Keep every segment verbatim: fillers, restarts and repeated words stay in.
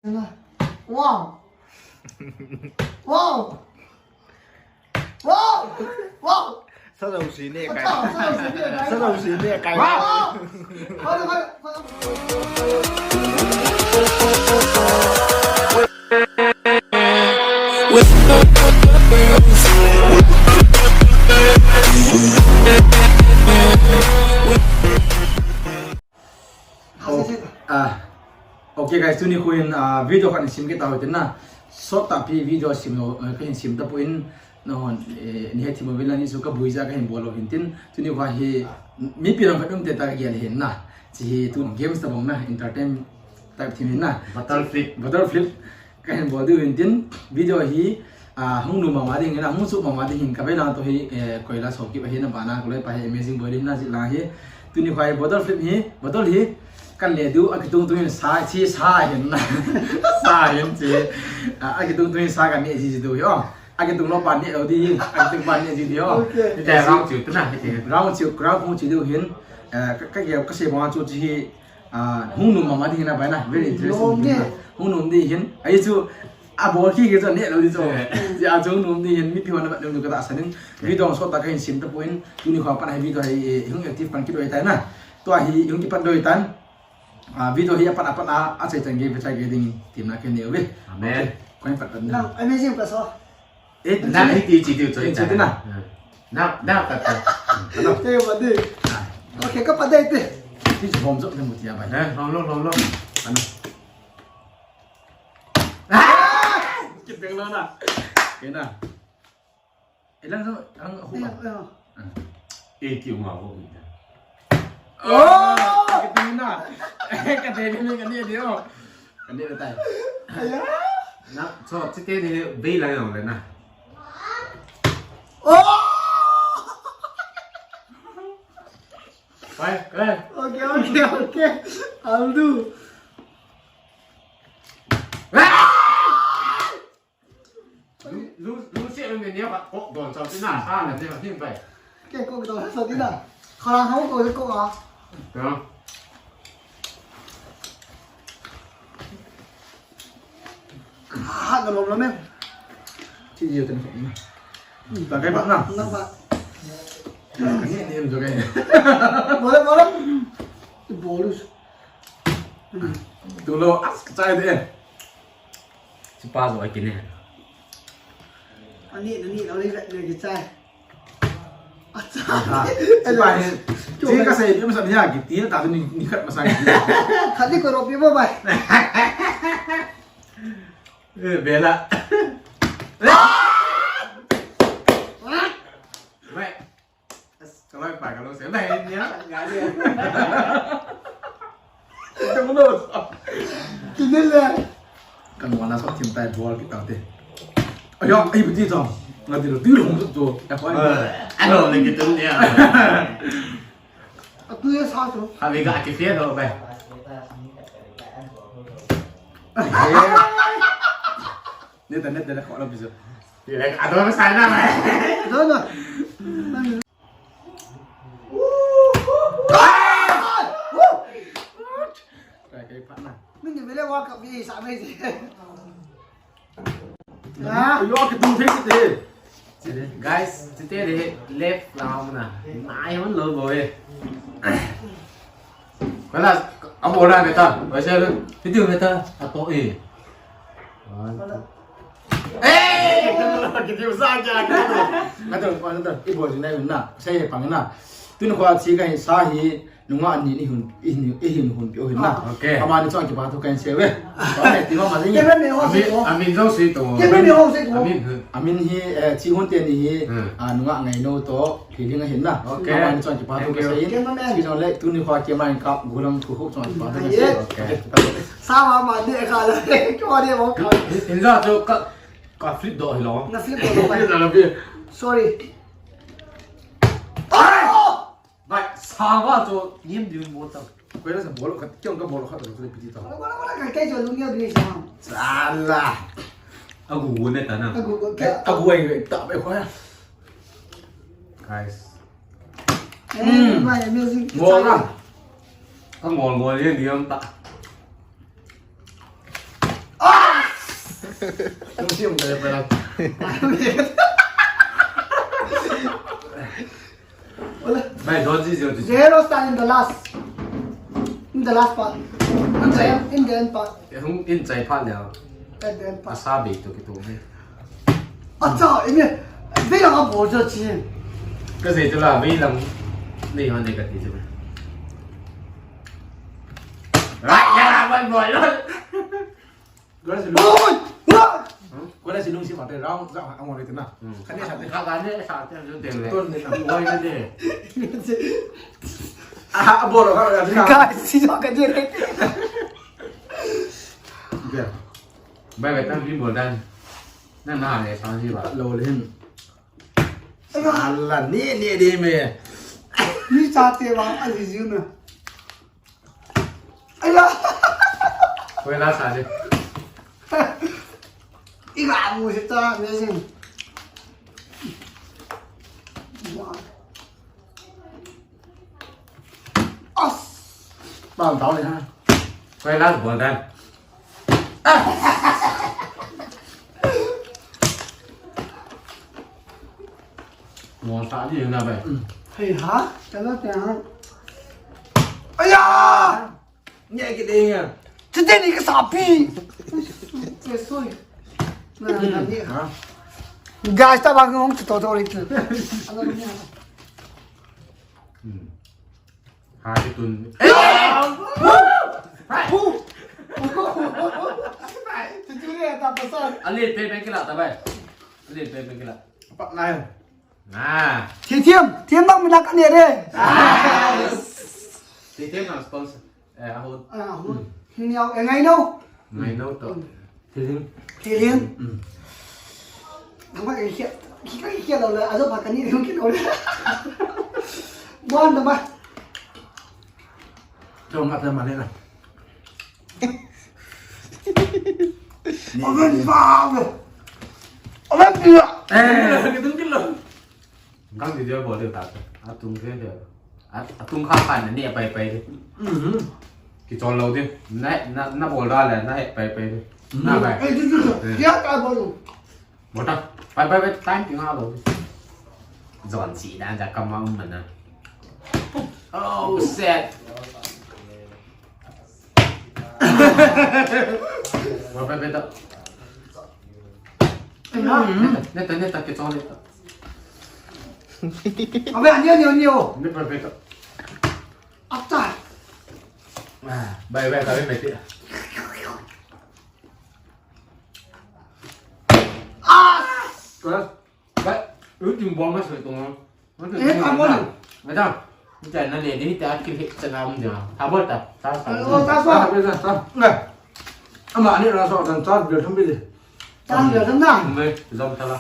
Wow. Wow. Wow. Wow. Sa dau si ne kai. Sa dau si ne kai. Sa dau si ne kai. Wow. Ah, okay guys, tuni khuin, ah, video khat in sim kit tau hitin na. Sot tahpi video sim lou, eh, kahin sim tapon, nahon, eh, nei hethem uvin lang, hichu kaboi jeh a kahin bol lou hintin. Tuni khuin hi, mipi lang khat um te ta kagel hin na. Hiche hi tu games tabang na, entertain type thim hin na. Bottle flip. Bottle flip. Kahin bol diu hintin, video hi, ah, hung nom mama ding hin, hung suh mama ding hin, kavena to hi, eh, koila sokip ahin, abana kaloi pa hi, amazing boy ding na jila hi. Tuni khuin bottle flip hi, bottle hi, kale diu, akitung tung hin sa, chi sa hin na. Sa hin chi. Ah, akitung tung hin sa kane ji ji diu hi, oh. Akitung lou pa ne lou ding, akitung pa ne ji diu, oh. Okay. Hiche round chu tu na, hiche. Round chu, round chu diu hin, eh, ka, ka, kasei bang chu chi hi, Ah, hung nom mama ding hin na bai na, very interesting. Nom ding hin na. Hung nom ding hin. Ahi chu, abol khi khi chu ne lou ding chu. Eh. Hijeh a chu hung nom ding hin, mipi hon na vet nom diu katahsan in. Video sot tah kahin sim tapon, tuni khuin pat hi video hi, eh, hung active pan kit diu ahitai na. Tua hi hung kipat diu ahitan. Ah, video hi apat apat a, achai chan gei, achai gei ding, tin na kahin nei uve. Amen. Okay, kahin pat pan na. Nang, amazing pa so. Eh, na, eh, ti, ti, ti, ti, ti na. Na, na, ka, ka. Te, wa de. Okay, ka pa de te. Ti chu bom jop na mu ti a bai. Eh, lom, lom, lom, lom. Ano? Ah! Kit beng lo na. Kena. Eh, lang so, ang ako pa. Eh, eh. Eh, ti ma ko. Oh! Kit beng na. Ka de ni ka ni di oh. Ka ni tai. Aya. Na, so, chike ni bei lang yong le na. Oh! Bye, bye. Okay, okay, okay. I'll do. Ah! Lu, lu, lu, si, lu, ni, ni, pa, ko, don, sa, si, na, sa, na, ni, ni, pa. Ke ko, don, sa, si, na. Kha, ha, ko, ko, a. Ya. Ha, na, lo, lo, me. Chi, yo, ten, ko, na. Ta, kai, pa, na. Na, pa. Ni, ni, ni, jo, kai. Bole, bole. Bolus. Tu lo, as, chai, de. Chupa jo akine. Ani, ani, ani, ani, kichai. Acha. Chupa hi. Chu kasei, masang hi kiti, ta tu ni, ni khat masang. Khat ni ko ropi mo bai. Eh, bela. Bai. As, kaloi pa, kaloi se. Nai, nia, ngai dia. Kamu no. Kini le. Kan wana so tim tai bol kita te. Ayo, ai, beti to. Ngai di lo, di lo, to. Ano, le kita nia. Aku ya sa to. Kami ga ke fia lo, bai. Neta, neta, le ko lo bizo. Di le, ado, sa na, bai. No, no. Kai, kai, pat na. Min ni vele wa ka bi sa mai si. Ah. Yo, kitu thei si te. Guys, chite le left la na. Nai hon lo boy. Kala, abo la beta. Wai se, video beta. Ato e. One, two. Eh! Kiti sa kya, kiti sa. Ato, ato, ibo jin na, na. Sai pang na. Tun ko si ka sa hi, nunga ni ni hun, i ni, i hin hun pi o hin na. Okay. Ama ni chong kipa thu kan se ve. Ba ne ti ma ma ni. Kebe ne ho se to. Amin, amin jo se to. Kebe ne ho se to. Amin, amin hi, eh, chi hun te ni hi, ah, nunga ngai no to. Feeling ahin na. Okay. Ama ni chong kipa thu ka se in. Thank you. Chi jong le tuni kho kema in ka gulam thu khu chong kipa thu ka se. Yes. Okay. Sa ma ma ni ka la. Ko ni mo ka. In ja chu ka, ka flip do hi lo. Na flip do lo. Flip do lo. Sorry. Bai, sa va chu yim din mo ta. Ko la sa bol khat, kyong ka bol khat lo piti ta. Wala, wala, wala, kai, kai jo lung yo dui sa. Sala. Agu ne ta na. Agu, agu, agu ai ta be ko ya. Guys. Eh, mm. Mai amazing. Ngol na. Ka ngol ngol ye liam ta. Lungsim ka le pala. Bai, don ji jo ji. Zero stand in the last. In the last part. In the, in the end part. Hung in chai phat le. At the end part. Asa be to ki to me. Acha, ine. Vei lang a bol jo chi. Ka sei tu la, vei lang. Nei hon nei ka ti chu. Rai, ya la, bai bol lo. Kona si lung. Oi! Wa! Kona si lungsim ate rau, za ang wale tena. Hmm. Kane sa te. Ka kane sa te, lung te le. Ton de na. Wai kane. Ah, aboro ka la. Ka si jo ka je. Bai, bai, tang bin bol dan. Nang na le sa ni ba. Lo le hin. Ala, ni, ni, ni me. Ni sa te ba, a ji ju na. Aya! Koi la sa de. Iga mu se ta, amazing. As! Bam tau le ha. Koi la bol dan. Mo sa di na bai. Hei ha, ta la ta ha. Aya! Nge ki ding a. Today ni ka sa pi. Che soi. Na na ni ha. Guys, ta bang ngong to to ri tu. Ala ni ha. Hmm. Ha ki tun. Tutu ni ta pasal. Ale pe pe kila ta bai. Ale pe pe kila. Apa nai. Ah. Thithiam, thiam bang mina ka ne re. Thithiam na sponsor. Eh, ahun. Ah, ahun. Hmm. Hiniau, eh, ngai no. Ngai no to. Hmm. Thithiam. Thithiam. Hmm. Nang ba ke kia, kia, kia lo le, ajo ba ka ni ke lo le. Bon da ba. Cho ma ta ma le na. Oven pa, oven. Oven pia. Eh, kitung kilo. Gang ti dia bol dia ta. Atung ke dia. Atung kha kha na ne pai pai de. Mhm. Kichol lou de. Na, na, na bol da le, na he pai pai de. Na bai. Eh, tu, tu, tu. Eh. Dia ka bol. Bol ta. Pai pai pai, time ti nga lou de. Jon si da ja ka ma um na. Oh, set. Bol pai pai ta. Neta, neta, neta, kichol neta. Abe, anyo, anyo, anyo. Neta, neta. Acha. Ah, bai, bai, bai, bai, bai. Ah! Bai, ui, ting bom ma soi tong. Eh, ka bol. Madam, ni ta na le, ni ta ki he cha na um ja. Ta bol ta, ta, ta. Oh, ta bol. Ta, ta, ta. Ngai. Ama ni ra so tan ta, bel thum bi de. Ta bel thum na. Me, jom ta la.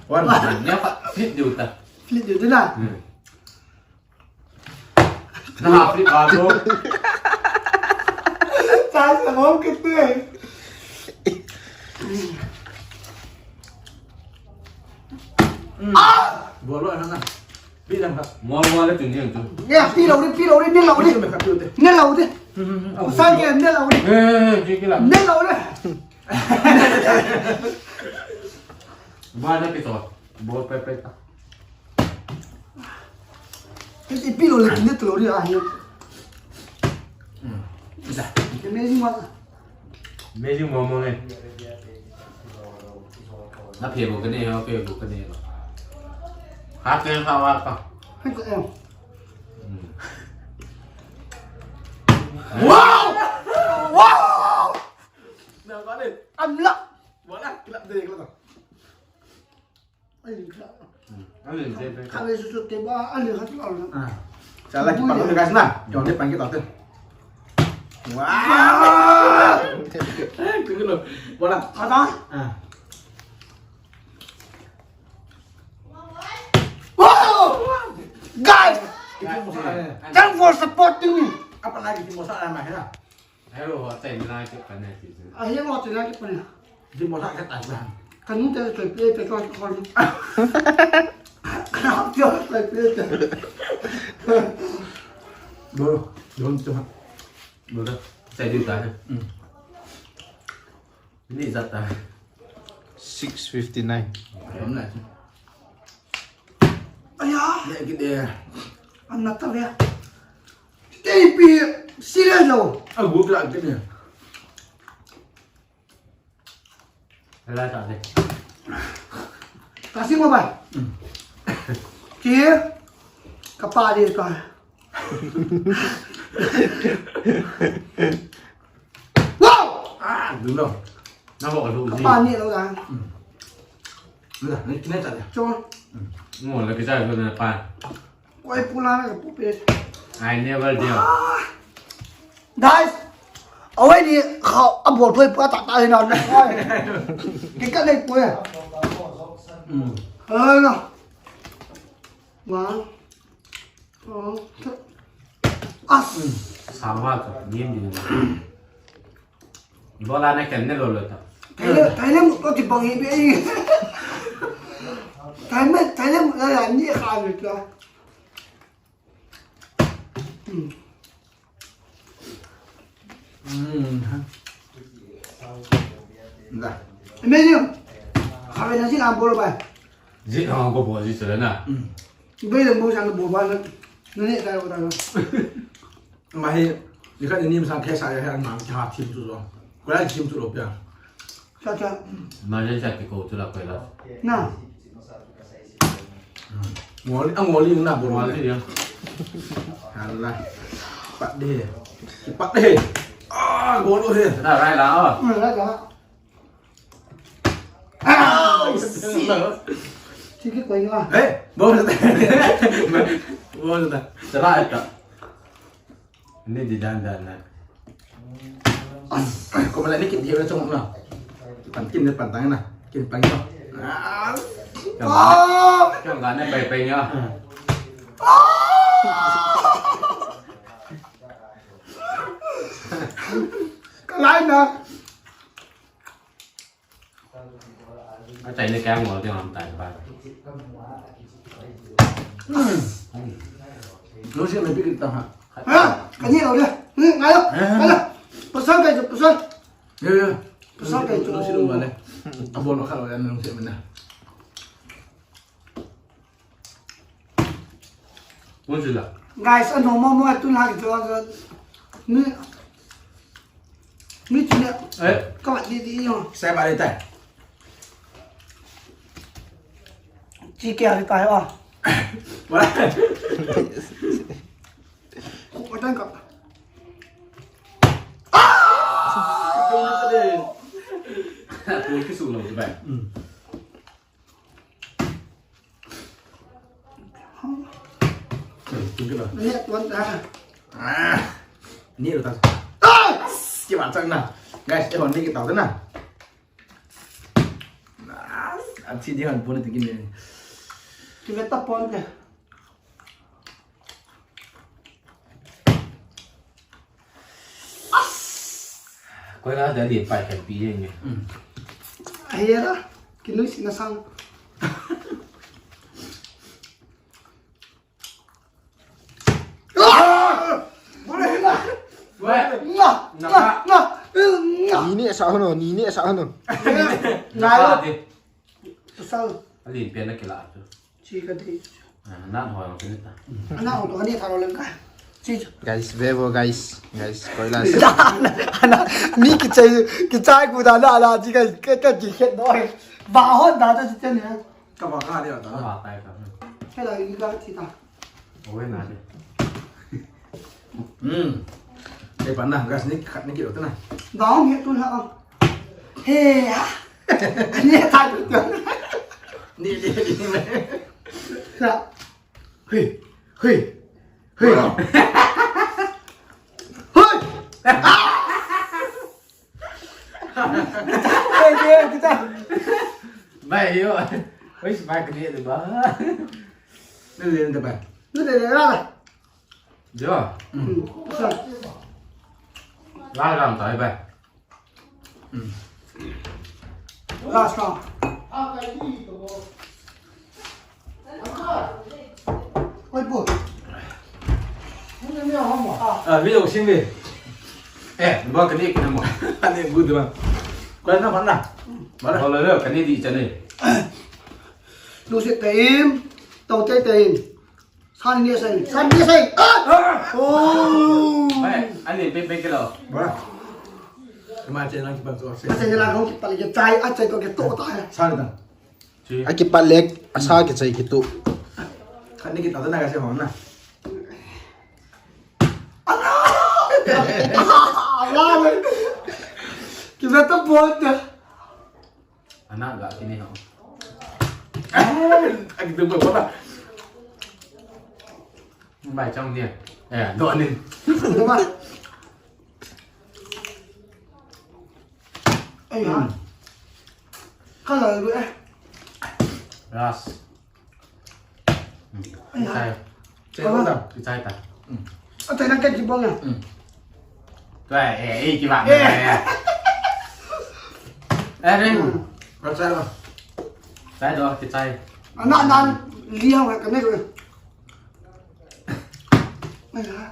Wan, ne pa, flip diu ta. Flip diu ta na. Hmm. Na ha flip ba to. Ta sa mo kit pe. Ah! Bol lo na. Pi lang ka. Mo mo le tun yang tu. Ya, pi lo ni, pi lo ni, ni lo ni. Pi me ka pi te. Ni lo ni. Hmm, hmm, hmm. Sa ke ni lo ni. Eh, eh, eh, kila. Ni lo ni. Ba na pi to. Bol pe pe ta. Pi lo le ni to lo ni a ni. Hmm. Sa. Amazing one. Amazing momo ne. Na phe bu ka ne, ha phe bu ka ne. Ha ke ha wa ka. Hai ka em. Hmm. Wow! Wow! Na ka ne. Am la. Wala, kila de kila. Ai, ka. Hmm. Ai, je pe. Ka ve su su te ba, ai, ka tu au na. Ah. Cha la ki pan guys na. Jom de pan ki to te. Wow! Eh, tu lo. Wala. Ka ta? Ah. Wow! Guys, thanks for supporting me. Apa lagi ti mo sa la ma hela. Hello, ho chai na ki pan na ti. Ah, hello, chai na ki pan na. Di mo sa ka ta na. Ka nu te chai pe pe ko ko. Ka nu te chai pe pe. Bo, don tu. Bo da. Chai di ta. Hmm. Ni jat ta. Six fifty-nine. Aya. Ni kit e. Anna ta ve. Tei pi serious lo. A gu kla kit e. Ala ta de. Kasi mo ba? Ki. Kapa de ka. Wow! Ah, dun lo. Na ho lu. Kapa ni lo da. Lo da, ni kine ta de. Cho. Ngo la ke ja lo na pa. Koi pula na pu pe. I never dare. Guys, awai ni kha abol thoi pa ta ta na. Ke ka nei pu ya. Ai na. Wa. Oh. As. Sama to, ni ni. Bola na ken ne lo lo ta. Thailand, Thailand mu to ti bang hi be. Thailand, Thailand mu la ni kha ni to. Hmm. Hmm. Da. Menu. Kha be na ji na bol ba. Ji na ko bo ji sele na. Hmm. Be le mo sa na bo ba na. Na ne ta lo ta na. Mahi, ni khat ni masang khe sa ya, na ki ha thim chu lo. Ko la thim chu lo pia. Cha cha. Ma le cha ki ko chu la ko la. Na. Ngol, a ngol ni na bo ngol ni ya. Hala. Pat de. Pat de. Ah, ngol he. Na rai la. Na rai la. Ah, shit. Sige, koi nga. Eh, bo na. Bo na. Sara ta. Ni di dan dan na. Ko mala ni kit di na chong na. Pan kin na pan tang na. Kin pan na. Ah. Kya ga na pai pai nya. Kalai na. Achai ni kya ngol ding ham tai ba. Lo si mai pi kit ta ha. Ha, kani lo le. Hmm, ayo, ayo. Pasal kai, pasal. Ya, ya. Pasal kai. Lo si lo ba le. Abo lo kha lo ya lo si mai na. Guys, ano mo mo atun ha kito. Ni, ni tine. Eh, ka di di yo. Sai ba le tai. Chi ke ari tai a. Ba. Ko ko tan ka. Ah! Ko ki su lo ba. Hmm. Tua ta. Ah, ni lo ta. Ah! Ki ba chang na. Guys, e hon ni ki ta na. Ah, a chi di hon pun ti ki ni. Ki ve ta pon te. Koi la da di pai kan pi yen ni. Ai ya da. Ki nu si na sang. Ni ne sa hono, ni ne sa hono. Ngai lo. Pasal. Ali pen na kila tu. Chi ka dei. Na ho lo kini ta. Ana ho to ni ta lo leng ka. Chi. Guys, vevo guys. Guys, koi la. Ana ni kichai, kichai ku da la la chi ka ka ki khet noi. Ba ho da ta chi chen ne. Ka ba ka de ta. Ba tai ka. Ka la ni ka chi ta. Oi na de. Hmm. Ei pan na, gas ni khat ni kilo ta na. Ba hong he tu na. He ya. Ni ta tu. Ni ni ni. Sa. Hui. Hui. Hui. Hui. Bai yo. Oi, bai kini de ba. Ni de de ba. Ni de de ba. Jo. Hmm. Sa. La lam tai ba. Hmm. Last round. Oi, bu. Ah, video sim ve. Eh, ba kani kina mo. Ani good ba. Koi na mana. Mana. Holo lo, kani di chani. Lu se tein, tau te tein. San ni sai, san ni sai. Ah! Oh! Mai, ani pe pe kilo. Mana. Ma che lang ki ban to se. Acha ni lang hong ki pale ke chai, acha to ke to ta. San ta. Chi. Akipat le, asa kichai kitu. Khat ni kita na ka se hon na. Ala! Ala! Kibeta bot. Ana ga kini ho. Akitu bot bot. Bai chang ni. Eh, do ni. Ai ha. Kala lu eh. Ras. Ai ha. Kichai. Kichai ta. Kichai ta. Atai na ken kibong ya. Tuai, eh, eh, kiba. Eh. Eh, ni. Kichai ba. Kichai do, kichai. Ana nan liang ha kane ko. Ai ha.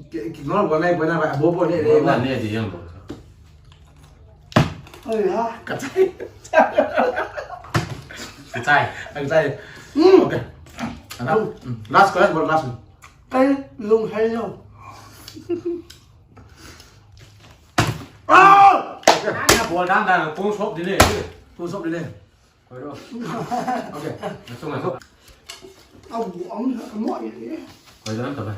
Ki, ki, no, bo nai, bo nai, bo, bo, ne, ne, bo, ne, di yang bo. Ai ha. Kichai. Kichai. Kichai. Hmm. Okay. Ana. Hmm. Last, last, last. Kai lung hai lo. Ah! Okay. Ana bo dan dan kung sop di ne. Kung sop di ne. Koi do. Okay. Masuk, masuk. Au, au, au, au. Koi do, tak apa.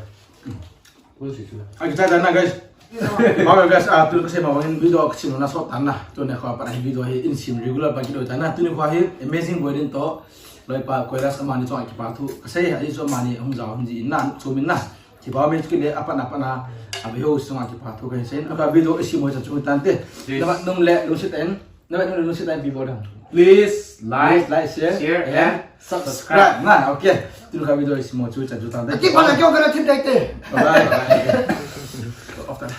Pun sih sudah. Ah, kichai ta na, guys. Bye bye, guys. Ah, tu kasi ma wangin video kasi mo na so tan na. Tu ne ko pa video hi in sim regular pa kido ta na. Tu ne ko hi amazing boy din to. Loi pa koi ras amani chong kipa thu. Kasi hi so mani hung jao hung ji in na, so min na. Kipa min kile apa na apa na. Abi ho sung kipa thu kasi. Apa video isi mo cha chung tan te. Yes. Dapat nung le lu sit en. Navet nung le lu sit en bi bo dang. Please like, Please like, share, share and and subscribe. Subscribe. Na, okay. Tu ka video isi mo chu cha chu tan te. Aki pala kyo kana thim dai te. Bye bye. Off ta.